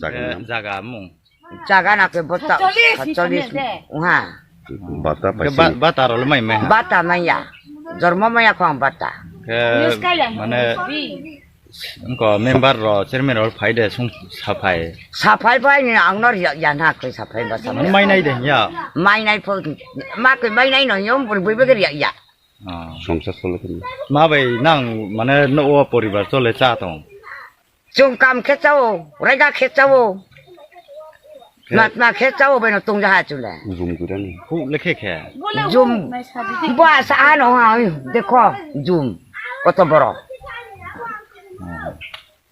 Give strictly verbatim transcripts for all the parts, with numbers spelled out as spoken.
Jaga Eh, nam? Jaga mung. Jaga na ke bata Sacholis. Sacholis. Uha. Bata Ke paisi. Ba-, bata rol mai mai ha. Bata maya. Jormo maya khong bata. Ke mane ko member ro chairman ro phai de sung saphai. Saphai bai ni ang nor ya, ya na koi saphai ba saphai. Mai nai de ya. Mai nai pho ma koi mai nai no yom bur bui bui ya ya. Ah. Songsa solo kini. Ma bai nang mane no o poribar chole cha tong. Chwng kam khe chao, rega khe chao. Khe- Matma khe chao, beno tungja ha chule. Jum gurani. Khu lekhe khe. Jum. Ba sa ano ha, dekho, jum. Koto boro.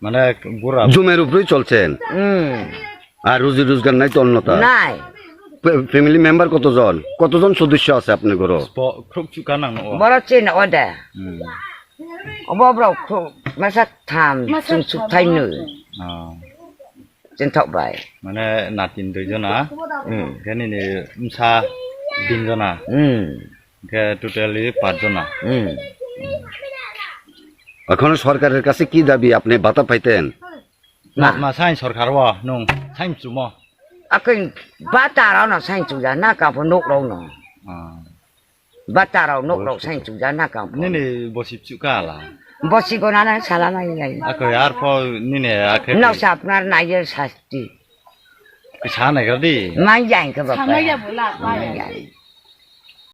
Mane bura Jumer uproi cholchen. Hmm. Ar ruji rojgar nai to onno ta? Nai. Pe-, family member kotojon? Kotojon sodosyo ase apni goro? Spo-, khrup chuka nang no. Boro chin ode. Hmm. Obo borok khu-, masa tham, masa chwng tham, sukthai nwi. Oh. Chinthok bai. Mane natin dui jona. Hmm. Khe nini msa tin jona. Hmm. Khe totally pach jona. Hmm. এখন সরকারের কাছে কি দাবি, আপনি ভাতা পাইতেন? Ma, ma sain sorkar o nung sain chumo. Akin bata rok no sain chuja na ka pho nok rok no. Ah. Bata rok nok rok sain chuja na ka pho. Nini bosi chuka la. Bosi gona na sala mai nai. Ako yar pho nini akhe. Nok sapnar na ye sasti. Kisa nai gardi. Mai jai ka bapa. Samaya bola, mai jai.